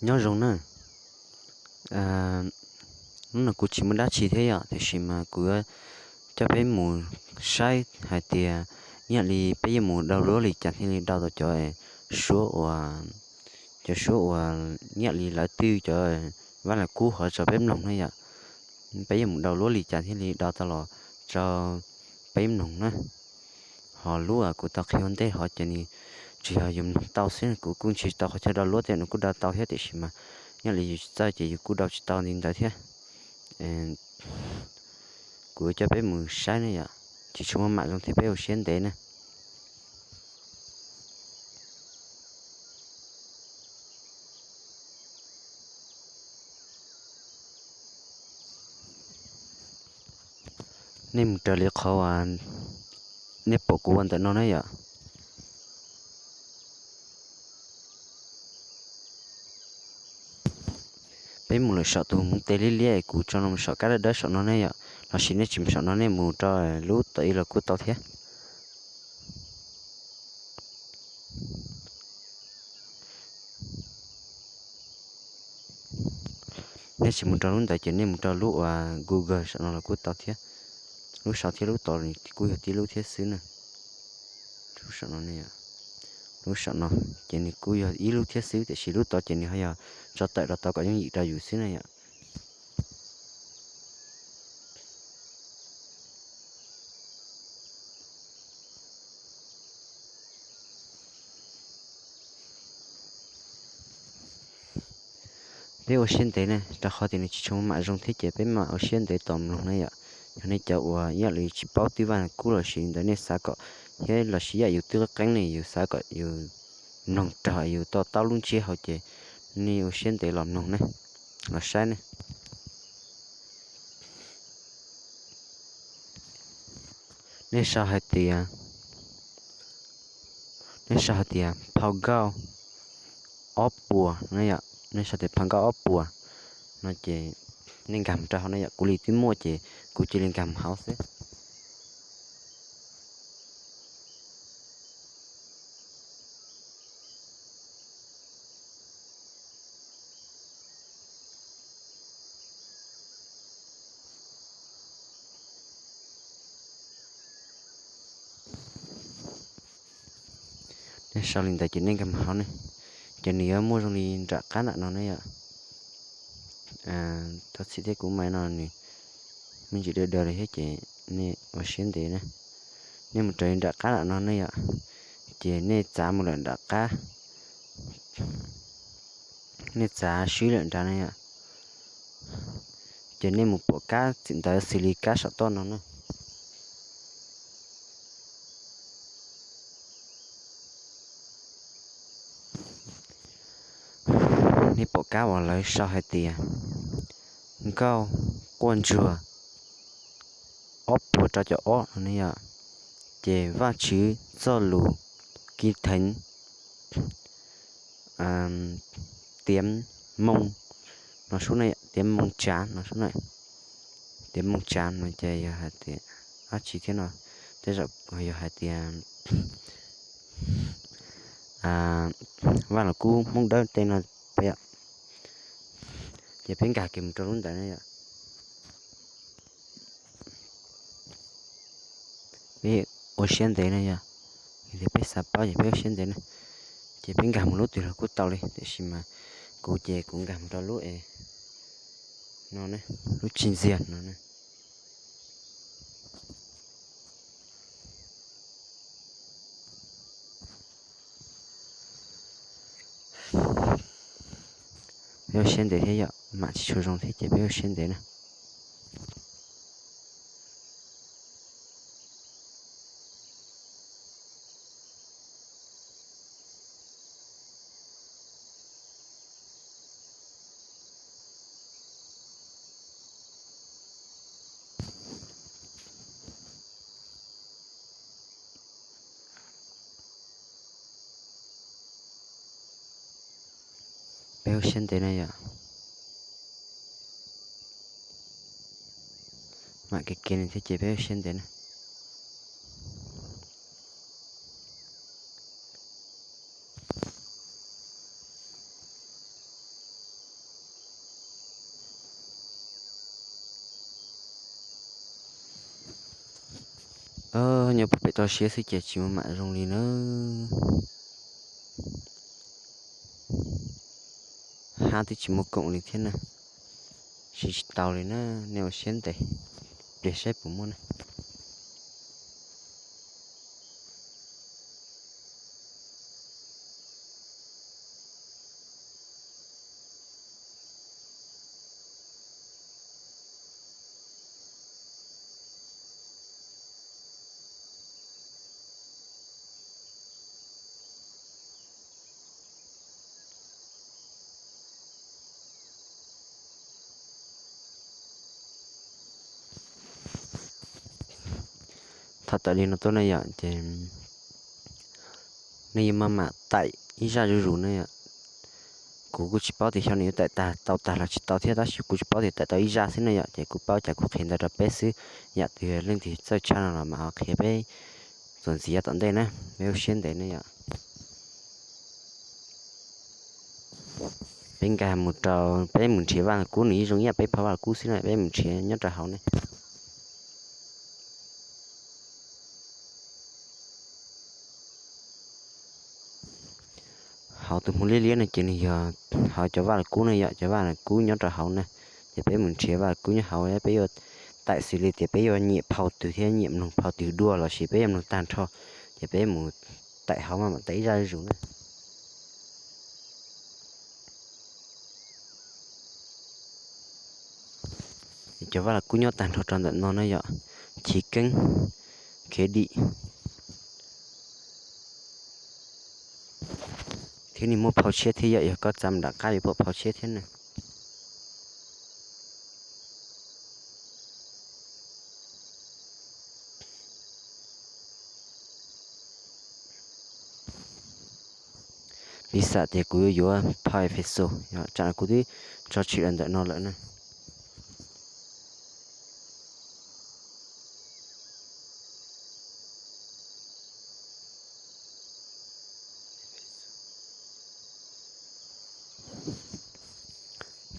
Nyob zoo na. Hnub no kuv tsis muaj dab tsi thiab yom, tiam sis mas kuv yuav coj peb mus saib hais tias ib yam li peb yuav mus download li cas thiaj li download tau cov suab uas, cov suab uas ib yam li lawv twb cov vaj lawv kub hov rau peb mloog na yom. Peb yuav mus download li cas thiaj li download tau los rau peb mloog na. Ho lub uas kuv tau qhia ua ntej hov ces nws tsuas yog yus mloog tau xwb, kuv kuj tsis tau qhov chaw download, tej zaum nws kuj download tau thiab, tiam sis mas ib yam li yus tsis txawj ces yus kuj download tsis tau li ntawd thiab. Kuv yuav coj peb mus saib ne yom, tsis tshua maj mam zoo thiab, peb ua siab ntev na. Nej mus raws li qhov uas nej pom kuv ua ntawm no na yom. Peb mus lawm saum tus hmoov tes liab liab es kuv tso no mus saum kab dawb dawb saum no ne yom, los sis nej tsis mus saum no nej mus rau lub tom ib los kuj tau thiab. Nej tsis mus rau lub ntawd ces nej mus rau lub uas Google saum no los kuj tau thiab. Lub saum thiab lub tod kuj yog tib lub thiab xwb na. Lub saum no, lub saum no ces nws kuj yog ib lub thiab xwb, tiam sis lub tod ces nws ho yog tso tawm rau tod kom yooj yim rau yus xwb na yom. Peb ua siab ntev ne, rau qhov tias nws tsis tshua maj mam zoo thiab ces peb mam ua siab ntev tos mloog na yom. Yog nej cov uas ib yam li tsis paub twb vaj kub los sis ntawd nej xav kom, thiab los sis ib yam yus twb qeeb ne yus xav kom yus mloog raug yus to taub lub ntsiab hauv ces nej ua siab ntev los mloog ne, los saib ne. Nej sau hais tias, nej sau hais tias phau nkauj ob puas no yom, nej sau tias phau nkauj ob puas no ces nej nkag mus rau hauv no yom, kuv li twb muaj ces kuv cia li nkag mus hauv xwb. Nej sau li ntawd ces nej nkag mus hauv ne, ces nws yuav muaj zoo li nram qab nram no ne yom. Thov txim thiab kuv maiv no nws me ntsis daw daw li thiab ces nej ua siab ntev na. Nej mus raws li nram qab nram no ne yom, ces nej txav mus lawm nram qab, nej txav swb lawm nrad na yom, ces nej mus pom kab txim ntawd xws li kab saum toj no na. Nej pom kab uas lawv sau hais tias nkauj quaj ntsuag ob puas rau caum ob no ne yom, ces Vajtswv txoj lus Kis Theev Tiav Moo no sub na, Tiav Moo Tsav no sub na. Tiav Moo Tsav no ces yog hais tias dab tsi thiab no, tej zaum yog hais tias Vaj Los Kub Hmoob Dawb tej no peb, ces peb nkag kiag mus rau lub ntawd na yom. Peb ua siab ntev na yom, yog tias peb xav paub ces peb ua siab ntev na. Ces peb nkag mus lub twg los kuj tau li, tiam sis mas kuv ces kuv nkag mus rau lub es no ne, lub tsis ntxiag no ne. Peb ua siab ntev thiab yom, mam tsis tshua zoo thiab ces peb ua siab ntev na. Peb ua siab ntev na yom. Mam kev kev no thiab ces peb ua siab ntev na. Nyob puag pem toj siab xwb ces tsis muaj mam zoo li na. Hab twb tsis muaj koom li thiab na. Siv tsis tau li na, nej ua siab ntev, pliag saib puas muaj na. Thaum tawm li no tuaj ne yom, ces nej yuav maj mam taim ib zaj zuj zus ne yom. Kuv kuj tsis paub tias xyov nws yuav taim tau tag los tsis tau thiab, tab sis kuv tsis paub tias taim tau ib zaj xwb ne yom, ces kuv paub cas kuv qhia ntawd rau peb xwb. Yam twg leej twg txawj tshaj no los mam ho qhia peb txuas ntxiv yav tom ntej na, peb ua siab ntev ne yom. Peb nkag mus rau, peb mus nrhiav vaj kub, nws yeej zoo ib yam peb phau vaj kub xwb na, peb mus nrhiav nyob rau hauv ne. Hauv tus hmuv liab liab no ces nws yog hauv cov vaj kub ne yom, cov vaj kub nyob rau hauv na. Ces peb mus nrhiav vaj kub nyob hauv, peb yuav taim xws li tias peb yuav nyiam phau twg thiab nyiam mloog phau twg dua lossis peb yuav mloog tag nrho, ces peb mus taim hauv maj mam taim ib zaj zuj zus na. Cov vaj kub nyob tag nrho rau ntawm no na yom, chiv keeb, khev dim, thiab nws muaj phau tshiab thiab yom, yog koj txav nram qab yuav pom phau tshiab thiab na. Piv xam tias kuv yuav yuav phau Efexus, tsam no kuv twb tso tshwm los ntawm no lawm na.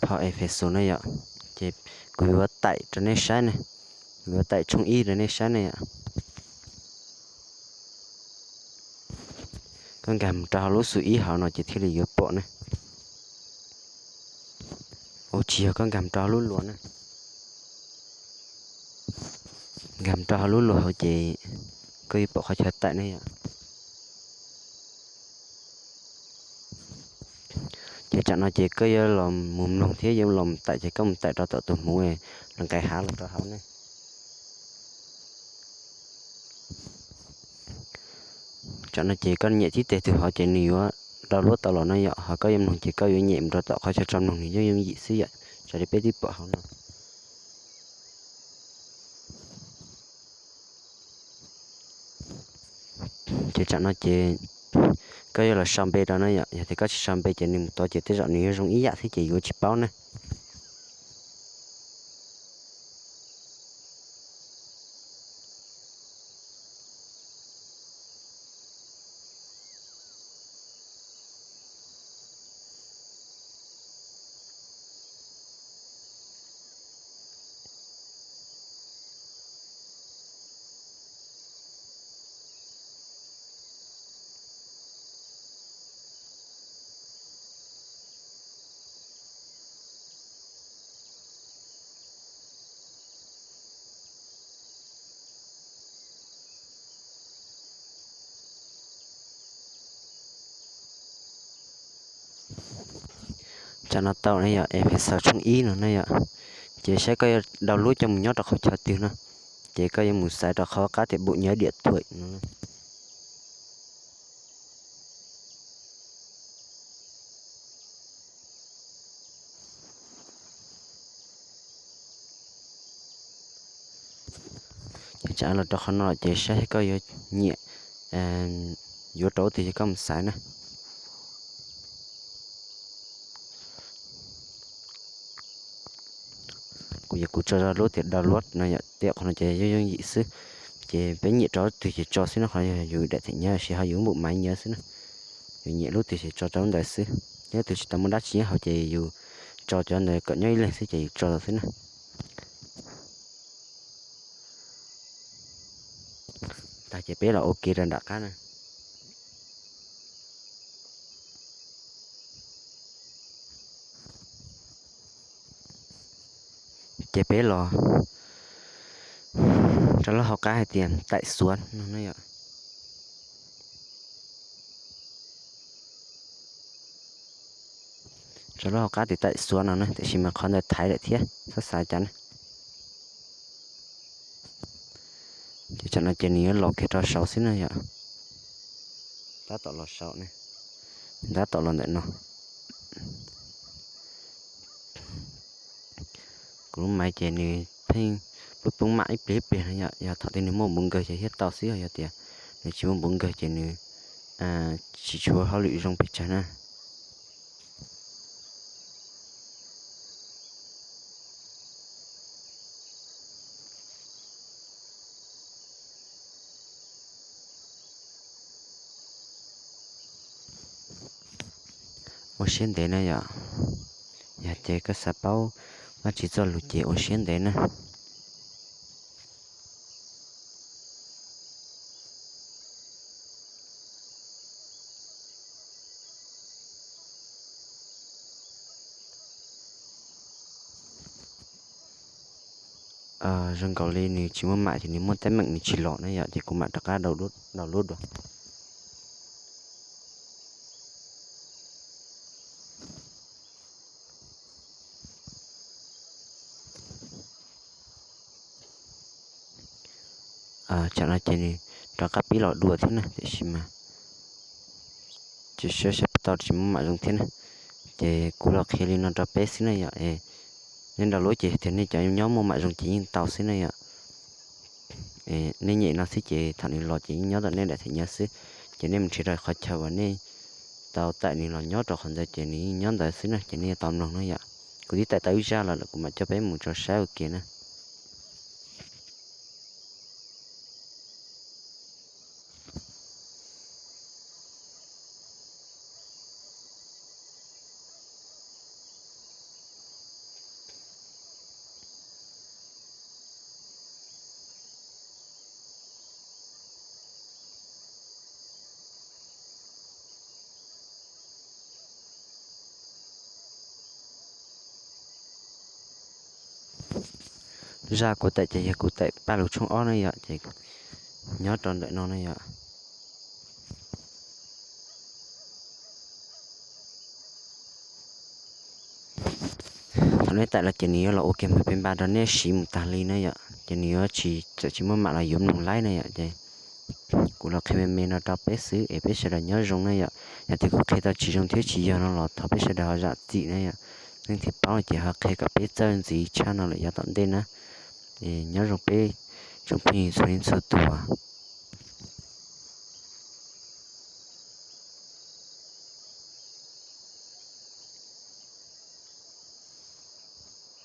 Phau Efexus na yom, ces kuv yuav taim rau nej saib ne, kuv yuav taim tshooj ib rau nej saib ne yom. Koj nkag mus rau hauv lub xus ib hauv no ces thiaj li yuav pom ne. Ua tsis yog, koj nkag mus rau hauv lub luas na. Nkag mus rau hauv lub luas hauv ces koj yuav pom qhov chaw taim ne yom. Ces tsam no ces koj yuav los mus mloog thiab yuav los taim ces koj mus taim rau tom tus hmuv los nqes hav los rau hauv ne. Tsam no ces koj nyem tib teg twg hov ces nws yuav rau luab tau los no yom, ho koj yuav mloog ces koj yuav nyem mus rau tom qhov chaw tso mloog nws yooj yooj yim xwb yom, raws li peb twb pom hauv no. Ces tsam no ces koj yuav los sau npe rau na yom, yog tias koj tsis sau npe ces nws mus tod ces tej zaum nws yuav zoo ib yam thiab ces yuav tsis paub na. Tsam no tau ne yom, Efexaus tshooj ib no ne yom, ces saib koj yuav download coj mus nyob rau qhov chaw twg no, ces koj yuav mus xaiv rau qhov qab tias bổ nhớ điện thoại no. Ces tsam los rau qhov no ces saib koj yuav nyiam yuav rau ub twg ces koj mus xaiv na. Kuv yog kuv tso rau lub tias download no yom, tej qhov no ces yooj yooj yim xwb. Ces peb nyiam rau ub twg ces tso xwb na, qhov yog yus daim them nyiav los sis ho yus npum maiv nyiav xwb na. Yus nyiam lub twg ces tso rau lub ntawd xwb. Yog tus tsis tau muaj dab tsi nyob hauv ces yus tso cov ntawd kom nyob ib leeg xwb ces yus tso xwb na. Tag ces peb los ua ke rau nram qab na. Ces peb los rau lub hauv qab hais tias taim xuav no na yom. Rau lub hauv qab tias taim xuav no na, tiam sis mas qhov ntawd thaiv lawm thiab, txhob xav cas na. Ces tsam no ces nws yuav los kiag rau saud xwb na yom. Tab tom los saud ne, tab tom los ntawm no. Kuv lub maiv ces nws pheej poob poob mam ib pliag ib pliag no yom, yog thaum twg nws muaj npuv nkawg ces thiaj tau xwb, yog tias nws tsis muaj npuv nkawg ces nws tsis tshua hauj lwm zoo pes tsawg na. Ua siab ntev na yom. Yog ces koj xav paub Vajtswv txoj lus ces ua siab ntev na. Zoo nkaus li nws tsis muaj mam ces nws muaj teeb meem nws tsis los na yom, ces kuv mam rov qab download dua. Tsam no ces nws rov qab pib los dua thiab na, tiam sis mas tsis saib saib puas tau, tsis muaj mam zoo thiab na. Ces kuv los qhia li no rau peb xwb na yom. Nej nrog lub ces tias nej cov nyob muaj mam zoo ces yeej tau xwb na yom. Nej nyem no xwb ces thaum nws los ces yeej nyob tom nej daim them nyiaj xwb. Ces nej mus nrhiav rau qhov chaw uas nej tau taim nws los nyob rau qhov ntawd ces nws yeej nyob ntawd xwb na, ces nej yuav tau mloog na yom. Kuv twb taim tau ib zaj los lawm, kuv mam coj peb mus tso saib ua ke na. Zaj kuv taim ces yog kuv taim Paj Lug tshooj ob na yom, ces nyob rau ntawm no na yom. Thaum nej taim los ces nws yuav los ua kiag npawg peb npa rau nej siv mus tag li na yom, ces nws yuav tsis, txawm tsis muaj mam los yuav mloog laib na yom. Ces kuv los qhia me me no rau peb xwb es peb sawv daws nyob zoo na yom. Yog tias kuv qhia tau tsis zoo thiab tsis yog no los thov peb sawv daws ho zam txim na yom. Leej twg paub ces ho qhia kom peb txawj ntxiv tshaj no lawm yav tom ntej na. Nyob zoo peb tsoom phooj ywg txhua leej txhua tus.